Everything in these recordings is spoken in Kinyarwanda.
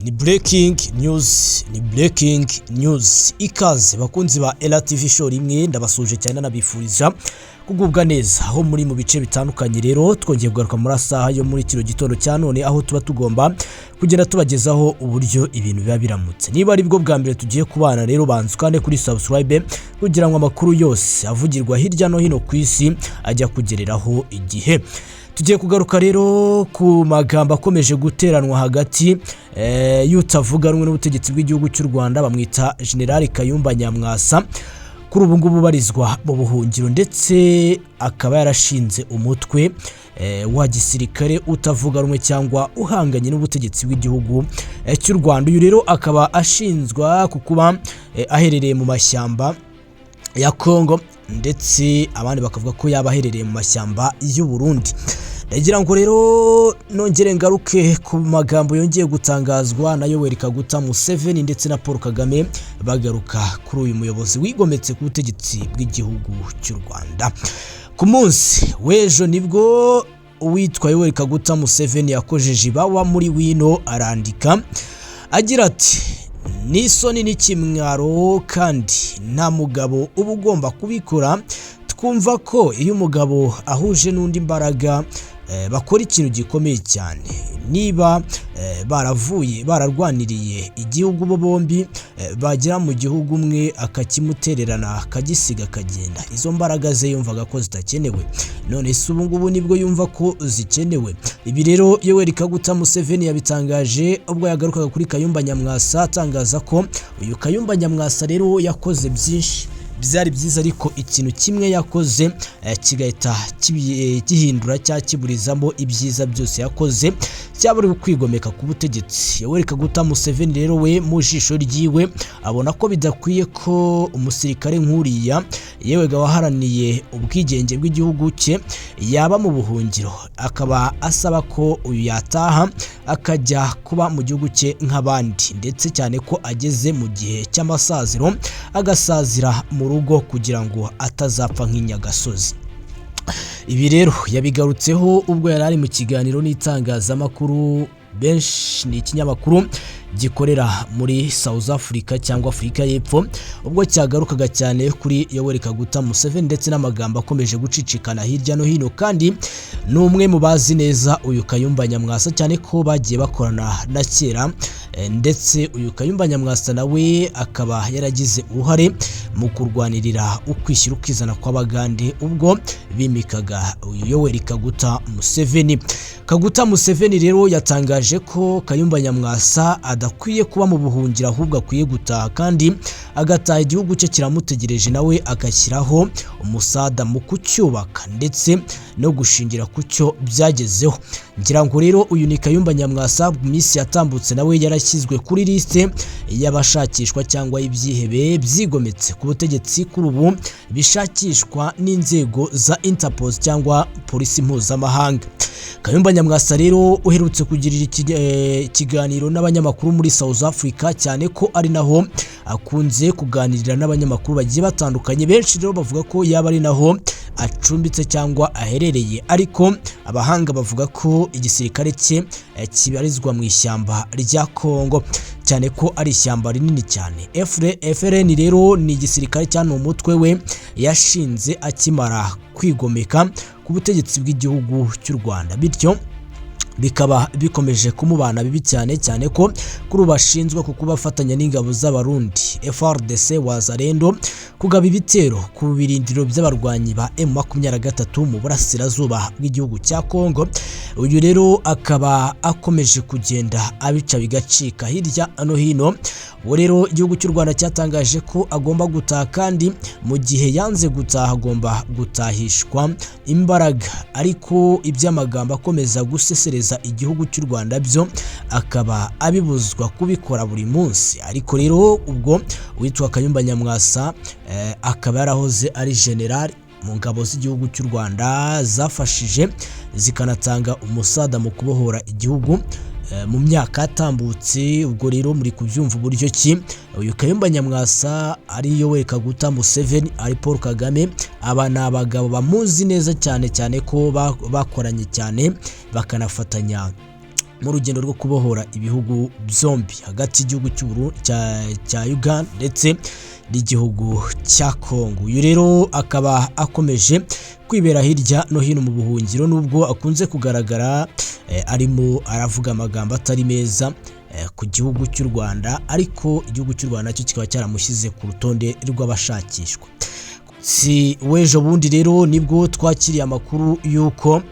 Ni breaking news, ni breaking news. Ikaze bakunzi ba RTV Show rimwe, ndabasuje cyane, nabifuriza kugubwa neza aho muri mu bice bitandukanye. Rero twongeye kugaruka muri saha yo muri kino gitondo cya none, aho tuba tugomba kugenda tubagezaho uburyo ibintu biba biramutse. Niba ari bwo bwa mbere tugiye kubana rero, banza ukande kuri subscribe kugira ngo amakuru yose avugirwa hirya no hino ku isi ajya kugereraho igihe. Tugiye kugaruka rero ku magambo akomeje guteranwa hagati y'utavuga rumwe n'ubutegetsi bw'igihugu cy'u Rwanda, bamwita General Kayumba Nyamwasa, kuri ubu ngubu ubarizwa mu buhungiro, ndetse akaba yarashinze umutwe wa gisirikare utavuga rumwe cyangwa uhanganye n'ubutegetsi bw'igihugu cy'u Rwanda. Uyu rero akaba ashinzwa ku kuba aherereye mu mashyamba ya Congo, ndetse abandi bakavuga ko yaba aherereye mu mashyamba y'u Burundi. Ndagira ngo rero nongere ngaruke ku magambo yongeye gutangazwa na Yoweri Kaguta Museveni ndetse na Paul Kagame, bagaruka kuri uyu muyobozi wigometse ku butegetsi bw'igihugu cy'u Rwanda. Ku munsi w'ejo nibwo uwitwa Yoweri Kaguta Museveni yakojeje ibawa muri wino, arandika agira ati: "N'isoni n'ikimwaro, kandi nta mugabo uba ugomba kubikora. Twumva ko iyo umugabo ahuje n'undi imbaraga bakora ikintu gikomeye cyane. Niba baravuye bararwaniriye igihugu bo bombi, bagera mu gihugu umwe akakimutererana, akagisiga, akagenda, izo mbaraga ze yumvaga ko zitakenewe, none se ubu ngubu nibwo yumva ko zikenewe?" Ibi rero Yoweri Kaguta Museveni yabitangaje ubwo yagarukaga kuri Kayumba Nyamwasa, atangaza ko uyu Kayumba Nyamwasa rero yakoze byinshi byari byiza, ariko ikintu kimwe yakoze kigahita gihindura cyangwa kiburizamo ibyiza byose yakoze, cyaba ari ukwigomeka ku butegetsi. Yoweri Kaguta Museveni rero we mu jisho ryiwe abona ko bidakwiye ko umusirikare nk'uriya, yewega waharaniye ubwigenge bw'igihugu cye, yaba mu buhungiro, akaba asaba ko uyu yataha akajya kuba mu gihugu cye nk'abandi, ndetse cyane ko ageze mu gihe cy'amasaziro, agasazira mu rugo kugira ngo atazapfa nk'inyagasozi. Ibi rero yabigarutseho ubwo yari ari mu kiganiro n'itangazamakuru benshi, ni ikinyamakuru gikorera muri South Africa cyangwa Afurika y'Epfo, ubwo cyagarukaga cyane kuri Yoweri Kaguta Museveni ndetse n'amagambo akomeje gucicikana hirya no hino. Kandi ni umwe mu bazi neza uyu Kayumba Nyamwasa, cyane ko bagiye bakorana na kera, ndetse uyu Kayumba Nyamwasa nawe akaba yaragize uruhare mu kurwanirira ukwishyira ukizana kw'Abagande ubwo bimikaga uyu Yoweri Kaguta Museveni. Kaguta Museveni rero yatangaje ko Kayumba Nyamwasa adakwiye kuba mu buhungiro, ahubwo akwiye gutaha, kandi agataha igihugu cye kiramutegereje, nawe agashyiraho umusada mu kucyubaka ndetse no gushingira ku cyo byagezeho. Ngira ngo rero uyu ni Kayumba Nyamwasa, mu minsi yatambutse nawe yarashyizwe kuri liste y'abashakishwa cyangwa ibyihebe byigometse ku butegetsi, kuri ubu bishakishwa n'inzego za Interpol cyangwa polisi mpuzamahanga. Kayumba Nyamwasa rero uherutse kugirira ikiganiro n'abanyamakuru muri South Africa, cyane ko ari naho akunze kuganirira n'abanyamakuru bagiye batandukanye, benshi rero bavuga ko yaba ari naho acumbitse cyangwa aherereye, ariko abahanga bavuga ko igisirikare cye kibarizwa mu ishyamba rya Congo, cyane ko ari ishyamba rinini cyane. FRN rero ni igisirikare cyane umutwe we yashinze akimara kwigomeka ku butegetsi bw'igihugu cy'u Rwanda, bityo bikaba bikomeje kumubana bibi cyane, cyane ko kuri ubu ashinzwe ku kuba afatanya n'ingabo z'Abarundi FARDC, Wazalendo, kugaba ibitero ku birindiro by'abarwanyi ba M23 mu burasirazuba bw'igihugu cya Congo. Uyu rero akaba akomeje kugenda abica bigacika hirya no hino. Uwo rero igihugu cy'u Rwanda cyatangaje ko agomba gutaha, kandi mu gihe yanze gutaha agomba gutahishwa imbaraga, ariko iby'amagambo akomeza gusesereza igihugu cy'u Rwanda byo akaba abibuzwa kubikora buri munsi. Ariko rero ubwo uwitwa Kayumba Nyamwasa akaba yarahoze ari general mu ngabo z'igihugu cy'u Rwanda zafashije zikanatanga umusada mu kubohora igihugu mu myaka yatambutse. Ubwo rero muri kubyumva uburyo ki uyu Kayumba Nyamwasa ari Yoweri Kaguta Museveni, ari Paul Kagame, aba ni abagabo bamuzi neza cyane, cyane ko bakoranye cyane bakanafatanya. Mu rugendo rwo kubohora ibihugu byombi hagati y'igihugu cya Uganda ndetse n'igihugu cya Congo. Uyu rero akaba akomeje kwibera hirya no hino mu buhungiro, nubwo akunze kugaragara arimo aravuga amagambo atari meza ku gihugu cy'u Rwanda, ariko igihugu cy'u Rwanda cyo kikaba cyaramushyize ku rutonde rw'abashakishwa. Si w'ejo bundi rero nibwo twakiriye amakuru y'uko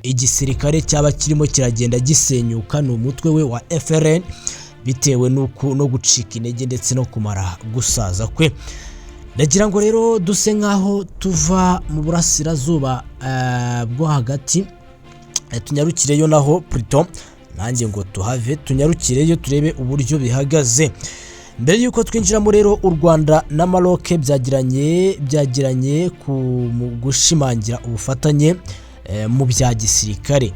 igisirikare cyaba kirimo kiragenda gisenyuka, ni umutwe we wa FRN, bitewe n'uko no gucika intege ndetse no kumara gusaza kwe. Ndagira ngo rero duse nk'aho tuva mu burasirazuba bwo hagati, tunyarukireyo naho plutôt nanjye ngo tuhave tunyarukireyo turebe uburyo bihagaze. Mbere y'uko twinjiramo rero, u Rwanda na Maroc byagiranye ku mu gushimangira ubufatanye mu bya gisirikare.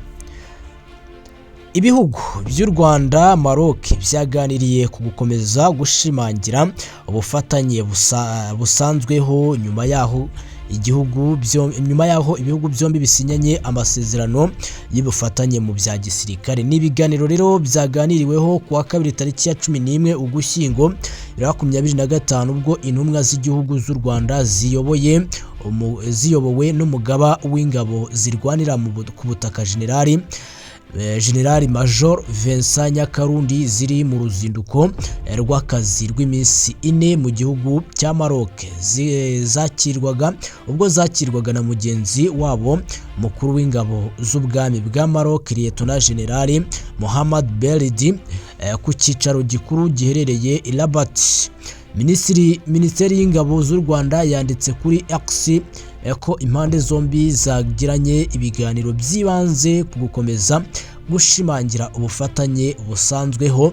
Ibihugu by'u Rwanda, Maroc byaganiriye ku gukomeza gushimangira ubufatanye busanzweho nyuma yaho ibihugu byombi bisinyanye amasezerano y'ubufatanye mu bya gisirikare. Ni ibiganiro rero byaganiriweho ku wa kabiri tariki ya 11 Ugushyingo 2025, ubwo intumwa z'igihugu z'u Rwanda ziyobowe n'umugaba w'ingabo zirwanira ku butaka, Generali Major Vincent Nyakarundi, ziri mu ruzinduko rw'akazi rw'iminsi 4 mu gihugu cya Maroc. Zakirwaga ubwo zakirwaga na mugenzi wabo mukuru w'ingabo z'ubwami bwa Maroc, Lieutenant General Mohamed Beridi, ku cyicaro gikuru giherereye i Rabat. Minisiteri y'Ingabo z'u Rwanda yanditse kuri X ko impande zombi zagiranye ibiganiro by'ibanze ku gukomeza gushimangira ubufatanye busanzweho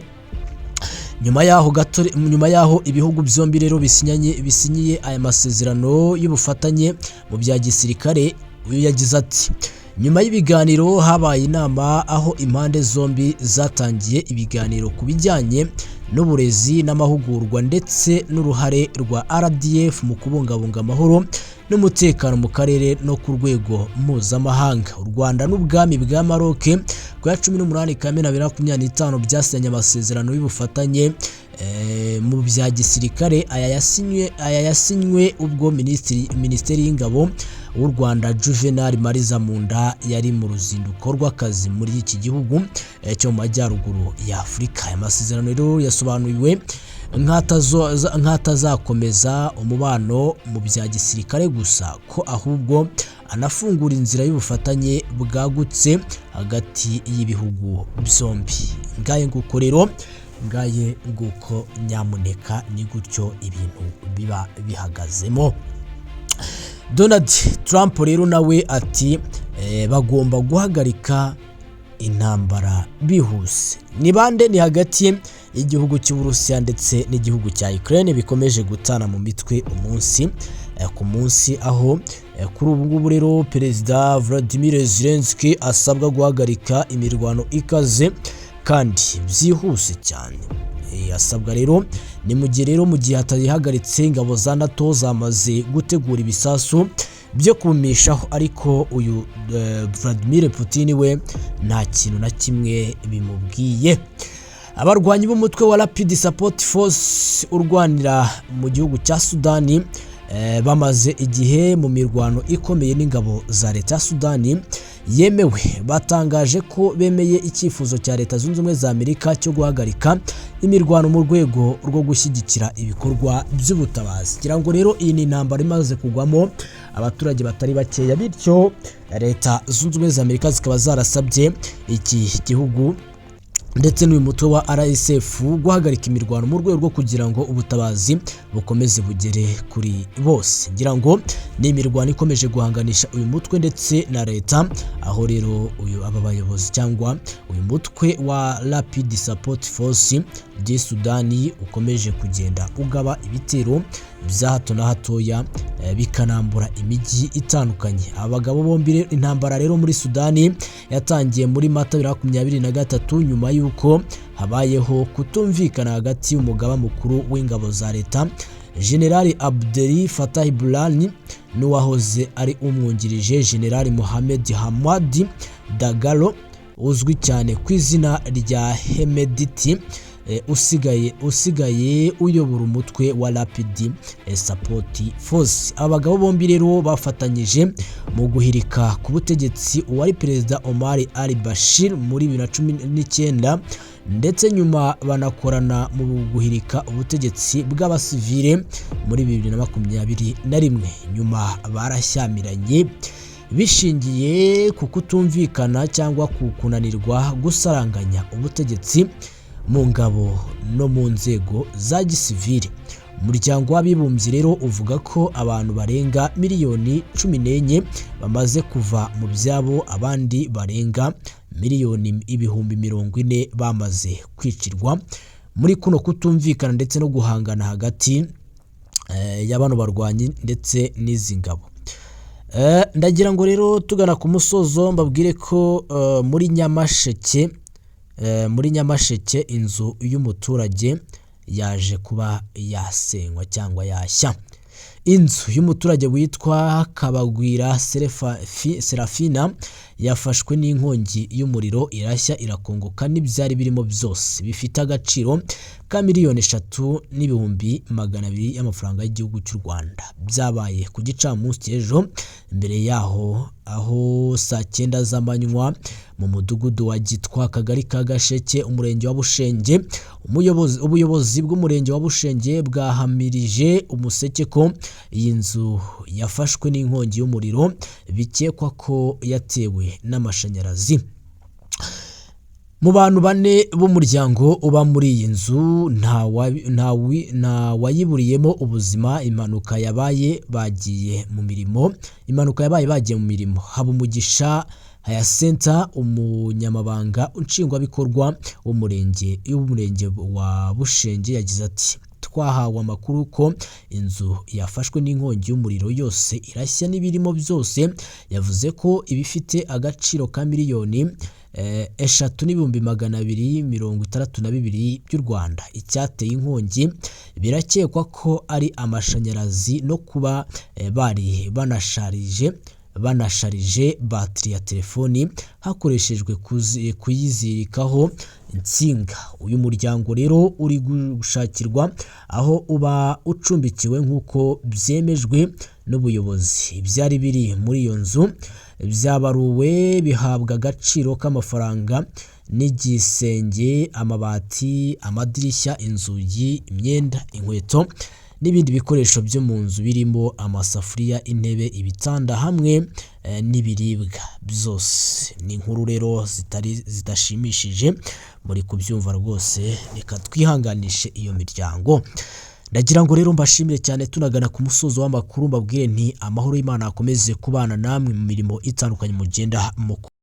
nyuma yaho ibihugu byombi rero bisinyiye aya masezerano y'ubufatanye mu bya gisirikare. Uyu yagize ati: "Nyuma y'ibiganiro habaye inama aho impande zombi zatangiye ibiganiro ku bijyanye n'uburezi n'amahugurwa ndetse n'uruhare rwa RDF mu kubungabunga amahoro n'umutekano mu karere no ku rwego mpuzamahanga." U Rwanda n'ubwami bwa Maroc ku ya 18 Kamena 2025 byasinyanye amasezerano y'ubufatanye mu bya gisirikare. Aya yasinywe ubwo Minisiteri y'Ingabo w'u Rwanda Juvenal Marizamunda yari mu ruzinduko rw'akazi muri iki gihugu cyo mu majyaruguru ya Afurika. Aya masezerano rero yasobanuriwe nk'atazakomeza umubano mu bya gisirikare gusa, ko ahubwo anafungura inzira y'ubufatanye bwagutse hagati y'ibihugu byombi. Ngaye nguko rero, ngaye nguko nyamuneka, ni gutyo ibintu biba bihagazemo. Donald Trump rero nawe ati bagomba guhagarika intambara bihuse. Ni bande? Ni hagati y'igihugu cy'Uburusiya ndetse n'igihugu cya Ukraine bikomeje gutana mu mitwe umunsi ku munsi, aho kuri ubu ngubu rero Perezida Vladimir Zelensky asabwa guhagarika imirwano ikaze kandi byihuse cyane. Asabwa rero ni mu gihe rero mu gihe hatayihagaritse, ingabo za NATO zamaze gutegura ibisasu byo kumishaho, ariko uyu Vladimir Putin we nta kintu na kimwe bimubwiye. Abarwanyi b'umutwe wa Rapid Support Force urwanira mu gihugu cya Sudani bamaze igihe mu mirwano ikomeye n'ingabo za leta ya Sudani yemewe, batangaje ko bemeye icyifuzo cya Leta Zunze Ubumwe za Amerika cyo guhagarika imirwano mu rwego rwo gushyigikira ibikorwa by'ubutabazi. Ngira ngo rero iyi ni intambara imaze kugwamo abaturage batari bakeya, bityo Leta Zunze Ubumwe za Amerika zikaba zarasabye iki gihugu ndetse n'uyu mutwe wa RSF guhagarika imirwano mu rwego rwo kugira ngo ubutabazi bukomeze bugere kuri bose. Ngira ngo ni imirwano ikomeje guhanganisha uyu mutwe ndetse na leta, aho rero uyu aba bayobozi cyangwa uyu mutwe wa Rapid Support Force du Sudani ukomeje kugenda ugaba ibitero bya hato na hatoya, bikanambura imijyi itandukanye. Aba bagabo bombi rero, intambara rero muri Sudani yatangiye muri Mata 2023 nyuma y'uko habayeho kutumvikana hagati y'umugaba mukuru w'ingabo za leta, General Abdel Fattah Burhan, n'uwahoze ari umwungirije, General Mohamed Hamdan Dagalo. uzwi cyane ku izina rya Hemedti, usigaye uyobora umutwe wa Rapid Support Force. Aba bagabo bombi rero bafatanyije mu guhirika ku butegetsi uwari Perezida Omar al-Bashir muri 2019, ndetse nyuma banakorana mu guhirika ubutegetsi bw'abasivile muri 2021. Nyuma barashyamiranye bishingiye ku kutumvikana cyangwa ku kunanirwa gusaranganya ubutegetsi mu ngabo no mu nzego za gisivili. Umuryango w'Abibumbye rero uvuga ko abantu barenga miliyoni 14 bamaze kuva mu byabo, abandi barenga miliyoni 40,000 bamaze kwicirwa muri kuno kutumvikana ndetse no guhangana hagati ya bano barwanyi ndetse n'izi ngabo. Ndagira ngo rero tugana ku musozo mbabwire ko muri Nyamasheke inzu y'umuturage yaje kuba yasenywa cyangwa yashya. Inzu y'umuturage witwa Kabagwira Serafina yafashwe n'inkongi y'umuriro, irashya, irakongoka n'ibyari birimo byose bifite agaciro ka 3,200,000 y'amafaranga y'igihugu cy'u Rwanda. Byabaye ku gicamunsi cy'ejo mbere yaho aho saa 9 z'amanywa mu mudugudu wa Gitwa, akagari ka Gasheke, umurenge wa Bushenge. Ubuyobozi bw'umurenge wa Bushenge bwahamirije Umuseke ko iyi nzu yafashwe n'inkongi y'umuriro bikekwa ko yatewe n'amashanyarazi. Mu bantu bane b'umuryango uba muri iyi nzu, nta wayiburiyemo ubuzima. Impanuka yabaye bagiye mu mirimo. Habumugisha Hyacinthe, umunyamabanga nshingwabikorwa w'umurenge wa Bushenge, yagize ati: "Twahawe amakuru ko inzu yafashwe n'inkongi y'umuriro, yose irashya n'ibirimo byose." Yavuze ko ibifite agaciro ka 3,262,000 by'u Rwanda. Icyateye inkongi birakekwa ko ari amashanyarazi no kuba bari banasharije batiri ya telefoni hakoreshejwe kuyizirikaho insinga. Uyu muryango rero uri gushakirwa aho uba ucumbikiwe nk'uko byemejwe n'ubuyobozi. Ibyari biri muri iyo nzu byabaruwe bihabwa agaciro k'amafaranga n'igisenge, amabati, amadirishya, inzugi, imyenda, inkweto n'ibindi bikoresho byo mu nzu birimo amasafuriya, intebe, ibitanda hamwe n'ibiribwa byose. Ni inkuru rero zitari zidashimishije, muri kubyumva rwose. Reka twihanganishe iyo miryango. Ndagira ngo rero mbashimire cyane. Tunagana ku musozo w'amakuru, mbabwire nti amahoro y'Imana akomeze kubana namwe mu mirimo itandukanye mugenda mukora.